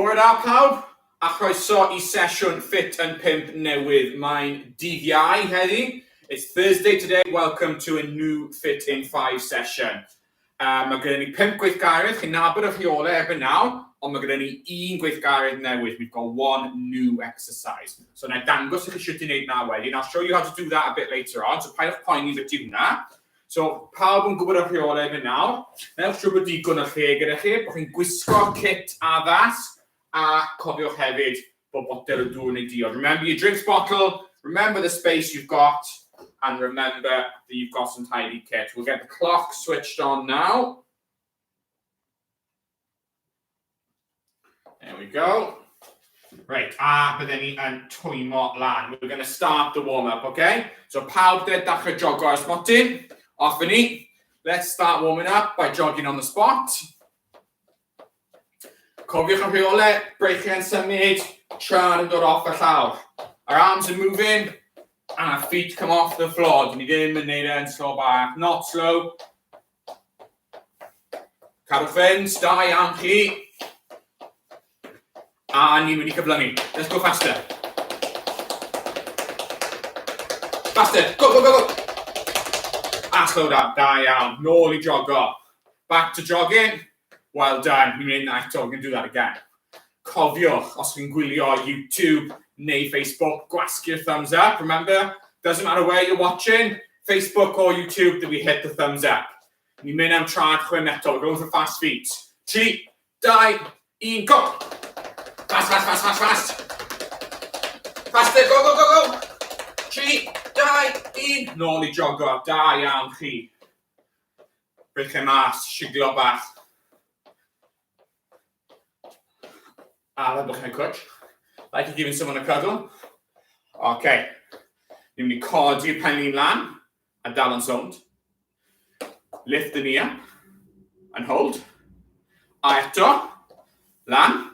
Bore da pawb, a chroeso i sesiwn Ffit yn Pump newydd. Mae'n dydd Iau heddi. It's Thursday today. Welcome to a new Fit in 5 session. Uh, mae gyda ni pump gweithgaredd, chi'n nabod y rheolau erbyn nawr, ond mae gyda ni un gweithgaredd newydd. We've got one new exercise. So na i dangos i chi sut i wneud na wedyn. I'll show you how to do that a bit later on, so paidwch poeni beth yw hwnna. So, pawb yn gwybod y rheolau erbyn nawr. Newch siŵr bod digon o lle gyda chi, bod chi'n gwisgo kit addas, a cofiwch hefyd bod botel o dŵr neu diod. Remember your drinks bottle, remember the space you've got, and remember that you've got some tidy kit. We'll get the clock switched on now. There we go. Right, a bydden ni yn twymo lan. We're going to start the warm-up, okay? So pawb de dachrau jogo ar smotyn. Off ni. Let's start warming up by jogging on the spot. Cofiwch y rheolau, breichiau'n symud, traed yn dod off y llawr. Our arms are moving, and our feet come off the floor. Dyn ni ddim yn neud e'n slow bach. Not slow. Cadwch fynd, da iawn chi. A ni'n mynd i cyflymu. Let's go faster. Faster, go, go, go, go. A slow down, da iawn. Nôl i jogo. Back to jogging. Well done. Ni'n mynd na eto, we're going to do that again. Cofiwch, os chi'n gwylio YouTube neu Facebook, gwasgu'r thumbs up. Remember, doesn't matter where you're watching, Facebook or YouTube, that we hit the thumbs up. Ni'n mynd am traed chwim eto. We're going for fast feet. 3, 2, 1, go! Fast, fast, fast, fast, fast! Faster, go, go, go, go! 3, 2, 1. Nôl i jogo. Da iawn chi. Breichiau mas, siglo bach. A fel bod chi'n cwtch. Like you're giving someone a cuddle. Okay. Ni'n mynd i codi'r pen-lin lan a dal yn sownd. Lift the knee up and hold. A eto, lan.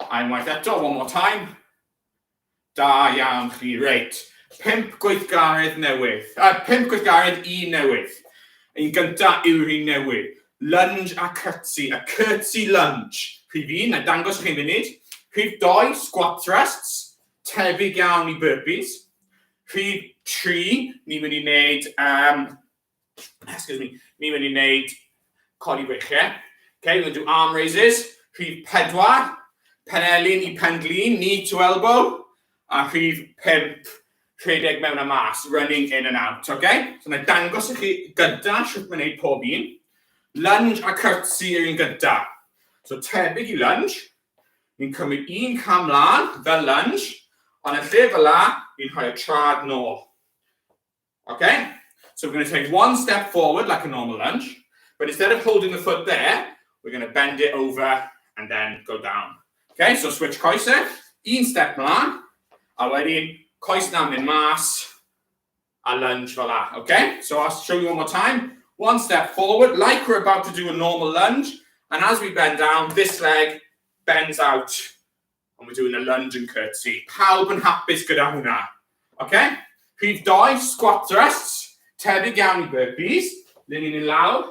A unwaith eto, one more time. Da iawn chi, reit. Pump gweithgaredd newydd. Uh, pump gweithgaredd, un newydd. Un gynta yw'r un newydd. Lunge a curtsy. A curtsy lunge. Rhif un, na dangos chi'n munud. Rhif doi, squat thrusts. Tebyg iawn i burpees. Rhif tri, ni'n mynd i wneud um, excuse me, ni'n mynd i wneud codi breichiau. Okay, we're going to do arm raises. Rhif pedwar, penelin i pen-glin, knee to elbow. A rhif pump, rhedeg mewn a mas, running in and out. Okay? So na dangos i chi gyda sut mae'n gwneud pob un. Lunge a curtsy yw'r un gyda. So tebyg i lunge, ni'n cymryd un cam mlaen fel lunge, ond yn lle fel la, ni'n rhoi y trad nôl. Okay? So we're going to take one step forward like a normal lunge, but instead of holding the foot there, we're going to bend it over and then go down. Okay, so switch coesau, un step mlaen, a wedyn coes na'n mynd mas, a lunge fel la. Okay, so I'll show you one more time. One step forward, like we're about to do a normal lunge, and as we bend down, this leg bends out and we're doing a lunge and curtsy. Pawb yn hapus gyda hwnna. Okay? Rhif 2, squat thrusts. Tebyg iawn i burpees. Le ni'n mynd lawr,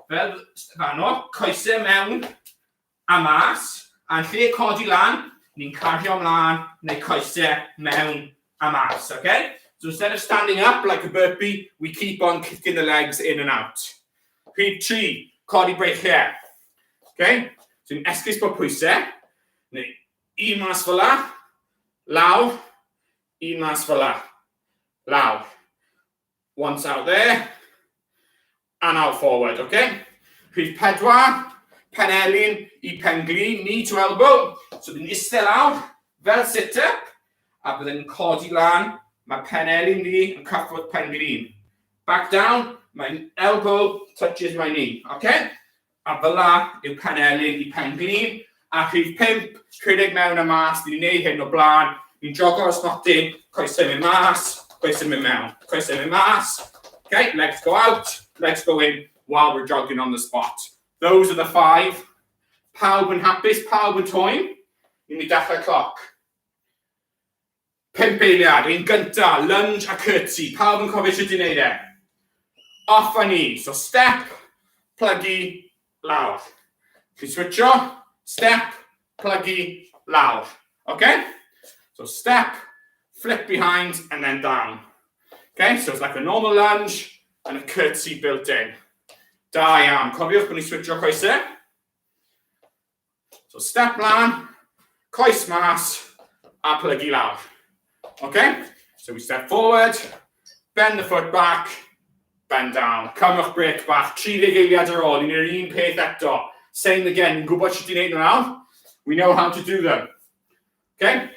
fel fanno, coesau mewn a mas. A yn lle codi lan, ni'n cario mlaen neu coesau mewn a mas. Okay? So instead of standing up like a burpee, we keep on kicking the legs in and out. Rhif 3, codi breichiau. Okay? So ni'n esgus bod pwysau, neu un mas fel la, lawr, un mas fel la, lawr. Once out there, and out forward, okay? Rhif 4, penelin i pen-glin, knee to elbow. So ni'n eistedd lawr, fel sit-up, a byddwn ni'n codi lan, mae penelin ni yn cyffwrdd pen-glin. Back down, my elbow touches my knee, okay? A fel la yw penelin i pen-glin. A rhif 5, rhedeg mewn a mas, ni'n gwneud hyn o blaen. Ni'n jogo ar smotyn, coesau mynd mas, coesau mynd mewn, coesau mynd mas. Okay, legs go out, legs go in while we're jogging on the spot. Those are the five. Pawb yn hapus, pawb yn twym. Ni'n mynd i dechrau cloc. Pump eiliad, un gynta, lunge a curtsy. Pawb yn cofio sut i wneud e? Off â ni. So step, plygu, lawr. Chi'n switcho, step, plygu, lawr. Okay? So step, flip behind, and then down. Okay, so it's like a normal lunge and a curtsy built in. Da iawn. Cofiwch bod ni'n switcho coesau. So step lan, coes mas, a plygu lawr. Okay? So we step forward, bend the foot back, bend down. Cymrwch break bach, 30 eiliad ar ôl, ni'n yr un peth eto. Same again, ni'n gwybod sut i wneud nhw nawr. We know how to do them. Okay?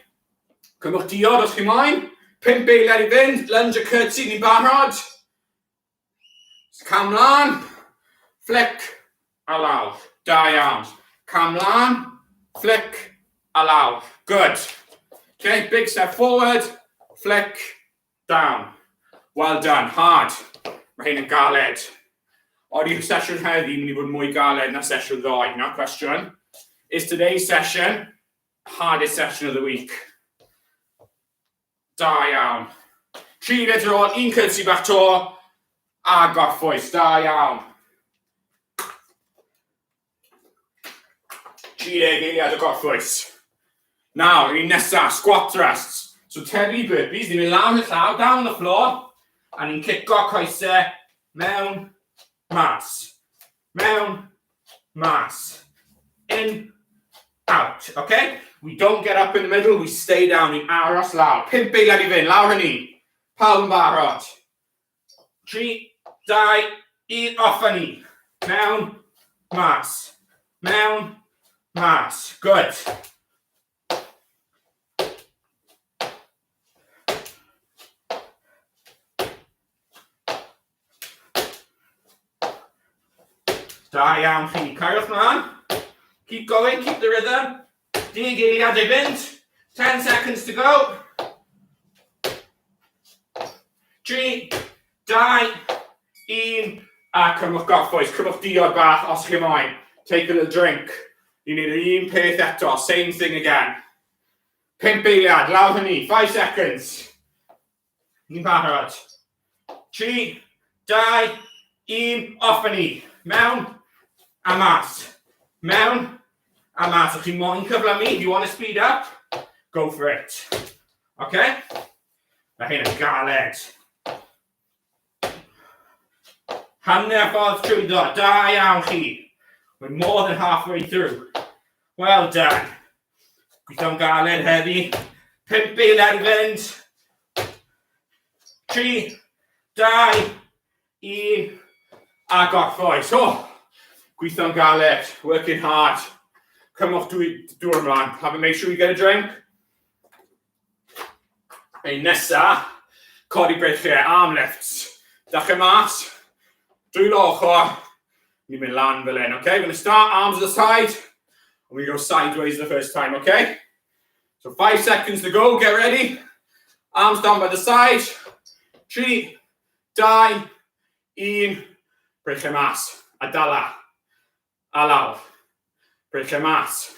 Cymrwch diod os chi moyn. 5 eiliad i fynd, lunge a curtsy, ni'n barod. Cam lan, flick, a lawr. Da iawn. Cam lan, flick, a lawr. Good. Okay, big step forward, flick, down. Well done, hard. Mae hyn yn galed. Oeddi'r sesiwn heddi mynd i fod mwy galed na sesiwn ddoe? No question. Is today's session hardest session of the week? Da iawn. 3 ar ôl, un curtsy bach to, a gorffwys. Da iawn. 30 eiliad o gorffwys. Nawr, un nesaf, squat thrusts. So tebyg i burpees, ni'n mynd lawr y llaw, down on the floor, a ni'n cico coesau mewn, mas. Mewn, mas. In, out, okay? We don't get up in the middle, we stay down, ni'n aros lawr. 5 eiliad i fynd, lawr hynny. Pawb yn barod. 3, 2, 1, off â ni. Mewn, mas. Mewn, mas. Good. Da iawn chi. Cariwch mlaen. Keep going, keep the rhythm. 10 eiliad i fynd. 10 seconds to go. 3, 2, 1, a cymwch gorffwys. Cymwch diod bach os chi moyn. Take a little drink. Ni'n neud yr un peth eto. Same thing again. 5 eiliad, lawr hynny. 5 seconds. Ni'n barod. 3, 2, 1, off â ni. Mewn a mas. Mewn a mas. Os chi'n moyn cyflymu, if you want to speed up, go for it. Okay? Mae hyn yn galed. Hanner ffordd trwyddo. Da iawn chi. We're more than halfway through. Well done. Gweithio'n galed heddi. 5 eiliad i fynd. 3, 2, 1, a gorffwys. Oh, gweithio'n galed, working hard. Cymwch dŵr ymlaen. Have a make sure you get a drink. Ein nesa, codi breichiau, arm lifts. Dachrau mas, dwylo ochr, ni'n mynd lan fel hyn, okay? We're going to start arms to the side, and we go sideways the first time, okay? So 5 seconds to go, get ready. Arms down by the side. 3, 2, 1, breichiau mas, a dala, a lawr. Breichiau mas,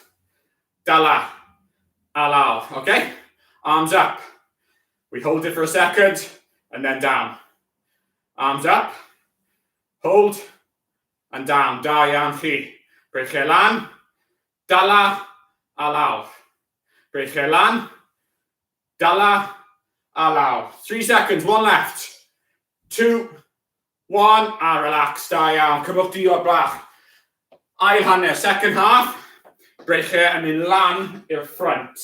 dala, a lawr, okay? Arms up. We hold it for a second, and then down. Arms up, hold, and down. Da iawn chi. Breichiau lan, dala, a lawr. Breichiau lan, dala, a lawr. 3 seconds, one left. 2, 1, a relax, da iawn. Cymwch diod bach. Ail hanner, second half. Breichiau yn mynd lan i'r front.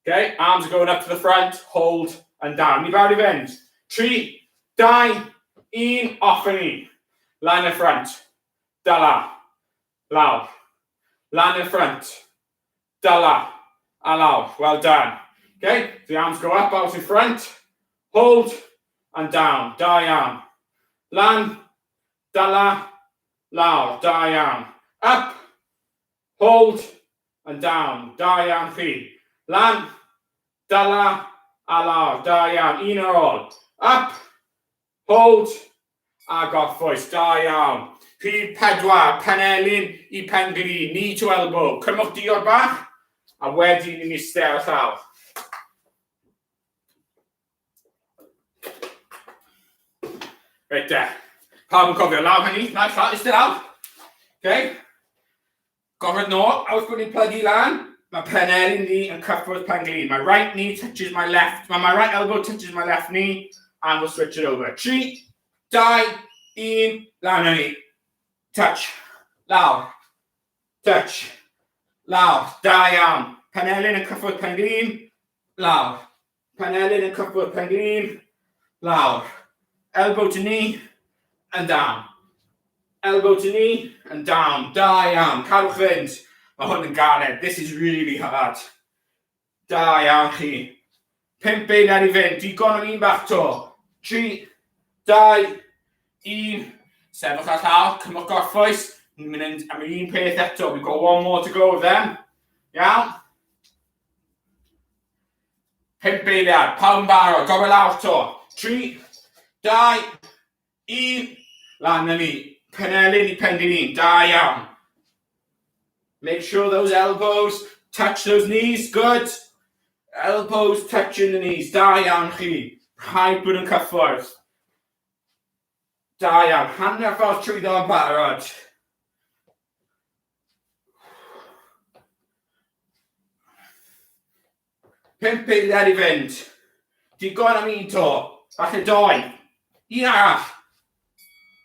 Okay, arms are going up to the front, hold and down. Ni barod i fynd. 3, 2, 1, off â ni. Lan i'r front. Dala. Lawr. Lan i'r front. Dala. A lawr. Well done. Okay, the arms go up, out in front. Hold and down. Da iawn. Lan. Dala. Lawr. Da iawn. Up. Hold and down. Da iawn chi. Lan. Dala. A lawr. Da iawn. Un ar ôl. Up. Hold. A gorffwys. Da iawn. Rhif 4. Penelin i pen-glin. Knee to elbow. Cymwch diod bach. A wedyn ni'n eistedd ar y llawr. Reit de. Pawb yn cofio lawr hynny. Naill llaw, eistedd lawr. Okay. Gorfod nôl, a wrth bod ni'n plygu lan, mae penelin ni yn cyffwrdd pen glin. My right knee touches my left, my right elbow touches my left knee, and we'll switch it over. 3, 2, 1, lan â ni. Touch, lawr, touch, lawr, da iawn. Penelin yn cyffwrdd pen glin, lawr. Penelin yn cyffwrdd pen glin, lawr. Elbow to knee, and down. Elbow to knee, and down. Da iawn. Cadwch fynd. Mae hwn yn galed. This is really hard. Da iawn chi. Pump eiliad i fynd. Digon am un bach to. 3, 2, 1. Sefwch ar llaw, cymwch gorffwys. Ni'n mynd am yr un peth eto. We've got one more to go with them. Iawn? Pump eiliad, pawb yn barod, gorfod lawr to. 3, 2, 1, lan na ni. Penelin i penglin, da iawn. Make sure those elbows touch those knees, good. Elbows touching the knees, da iawn chi. Rhaid bod yn cyffwrdd. Da iawn, hanner ffordd trwyddo yn barod. Pump eiliad i fynd. Digon am un to. Falle doi. Un arall.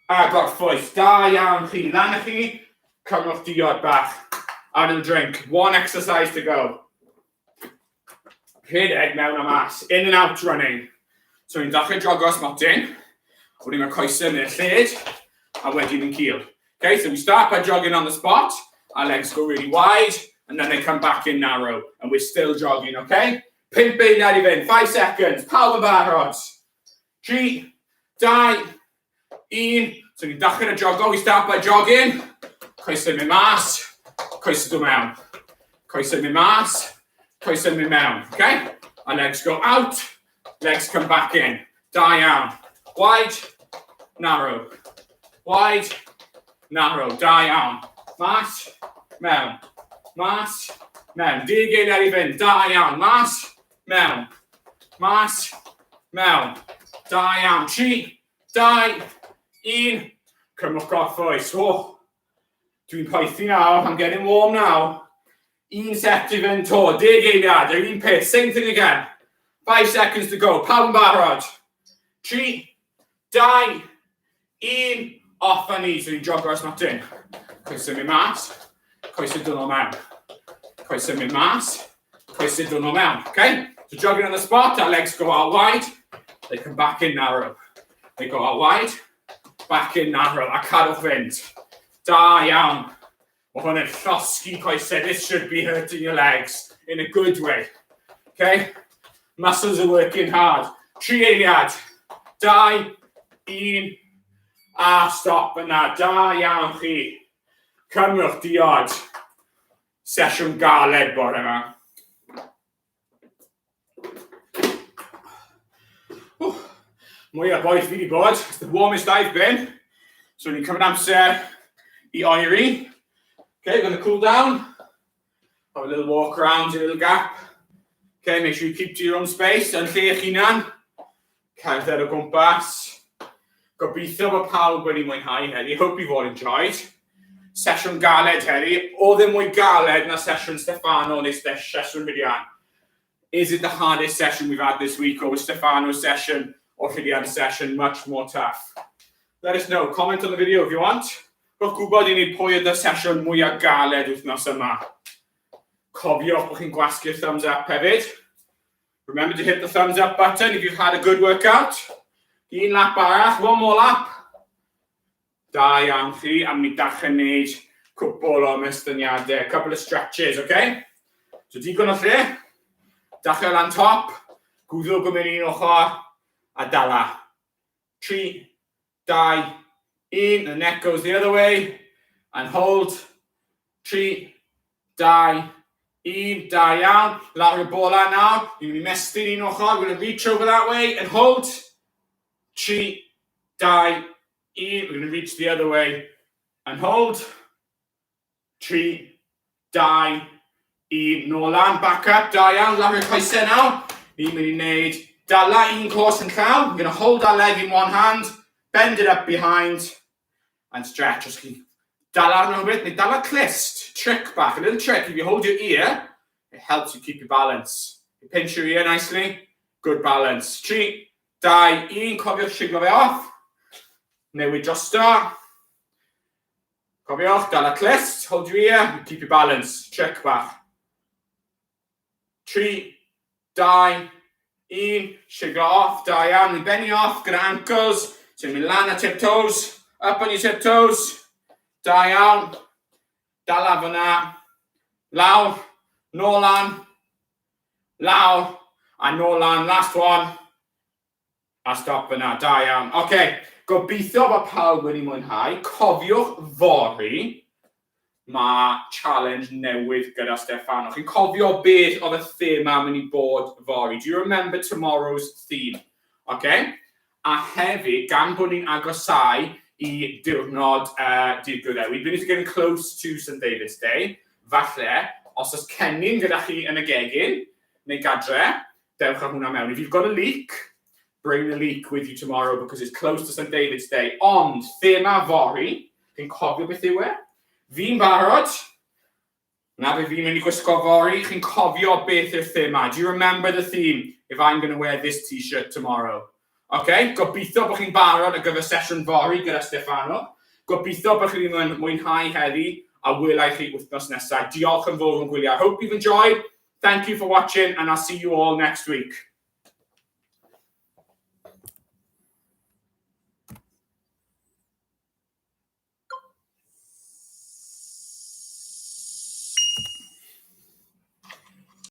A gorffwys. Da iawn chi. Lan â chi. Cymrwch diod bach. A little drink. One exercise to go. Rhedeg mewn a mas. In and out running. So ni'n dechrau jogo smotyn. Wedyn mae'r coesau yn y lled, a wedyn yn cul. Okay, so we start by jogging on the spot. Our legs go really wide, and then they come back in narrow. And we're still jogging, okay? Pump eiliad i fynd, 5 seconds, pawb yn barod. 3, 2, 1. So ni'n dechrau y jogo, we start by jogging. Coesau mynd mas, coesau dod mewn. Coesau mynd mas, coesau mynd mewn, okay? Our legs go out, legs come back in. Da iawn. Wide, narrow. Wide, narrow. Da iawn. Mas, mewn. Mas, mewn. Deg eiliad i fynd. Da iawn. Mas, mewn. Mas, mewn. Da iawn. 3, 2, 1. Cymrwch gorffwys. Oh, dwi'n poethi nawr. I'm getting warm now. Un set i fynd to. Deg eiliad. Yr un peth. Same thing again. 5 seconds to go. Pawb yn barod. 3, 2, 1. Off â ni. So ni'n jogo ar smotyn. Coesau mynd mas. Coesau dod o mewn. Coesau mynd mas. Coesau dod o mewn. Okay? So jogging on the spot. Our legs go out wide. They come back in narrow. They go out wide. Back in narrow. A cadwch fynd. Da iawn. Mae hwn yn llosgi coesau. This should be hurting your legs in a good way. Okay? Muscles are working hard. Tri eiliad. 2, 1, a stop yna. Da iawn chi. Cymrwch diod. Sesiwn galed bore yma. Mwy o boeth fi wedi bod. It's the warmest I've been. So ni'n cymryd amser i oeri. Okay, we're going to cool down. Have a little walk around your little gap. Okay, make sure you keep to your own space. Yn lle eich hunan. Cerdded o gwmpas. Gobeithio bod pawb wedi mwynhau heddi. Hope you've all enjoyed. Sesiwn galed heddi. Oedd e mwy galed na sesiwn Stefano neu sesiwn Rhydian? Is it the hardest session we've had this week, or was Stefano's session or Rhydian's session much more tough? Let us know. Comment on the video if you want. Rhowch gwybod i ni pwy oedd y sesiwn mwyaf galed wythnos yma. Cofiwch bod chi'n gwasgu'r thumbs up hefyd. Remember to hit the thumbs up button if you've had a good workout. Un lap arall, one more lap. Da iawn chi, am ni dachrau wneud cwpl o ymestyniadau, couple of stretches, okay? So digon o lle, dachrau lan top, gwddwg yn mynd un ochr, a dala. 3, 2, 1, the neck goes the other way, and hold. 3, 2, 1, da iawn. Lawr y bola nawr, ni'n mynd i mestyn un ochr, we're going to reach over that way, and hold. 3, 2, 1, we're going to reach the other way, and hold. 3, 2, 1, nôl lan, back up, da iawn, lawr i'r coesau nawr. Ni'n mynd i wneud dala un coes yn llaw. We're going to hold our leg in one hand, bend it up behind, and stretch. Os chi'n Dala arno rhywbeth, neu dala clust. Trick bach, a little trick. If you hold your ear, it helps you keep your balance. You pinch your ear nicely, good balance. 3, 2, 1, cofiwch siglo fe off. Newid drosto. Cofiwch, dala clust, hold your ear, keep your balance. Trick bach. 3, 2, 1, siglo off, da iawn. Ni'n benni off gyda ankles. So ni'n mynd lan a tiptoes, up on your tiptoes. Da iawn. Dala fyna. Lawr, nôl lan, lawr, a nôl lan. Last one. A stop fyna, da iawn. Oce, okay. Gobeithio bod pawb wedi mwynhau. Cofiwch fory, mae challenge newydd gyda Steffano. Chi'n cofio beth oedd y thema mynd i bod fory? Do you remember tomorrow's theme? Okay? A hefyd, gan bod ni'n agosau i diwrnod Dydd Gwyl Ddewi, we're getting close to St David's Day, falle, os oes cennin gyda chi yn y gegin, neu gadre, dewch â hwnna mewn. If you've got a leek, bring the leek with you tomorrow because it's close to St David's Day. Ond, thema fory, chi'n cofio beth yw e? Fi'n barod, na fe fi'n mynd i gwisgo fory, chi'n cofio beth yw'r thema? Do you remember the theme if I'm going to wear this T-shirt tomorrow? Okay, gobeithio bod chi'n barod ar gyfer sesiwn fory gyda Steffano. Gobeithio bod chi'n mwynhau heddi a welai chi wythnos nesaf. Diolch yn fawr yn gwylio. I hope you've enjoyed. Thank you for watching and I'll see you all next week.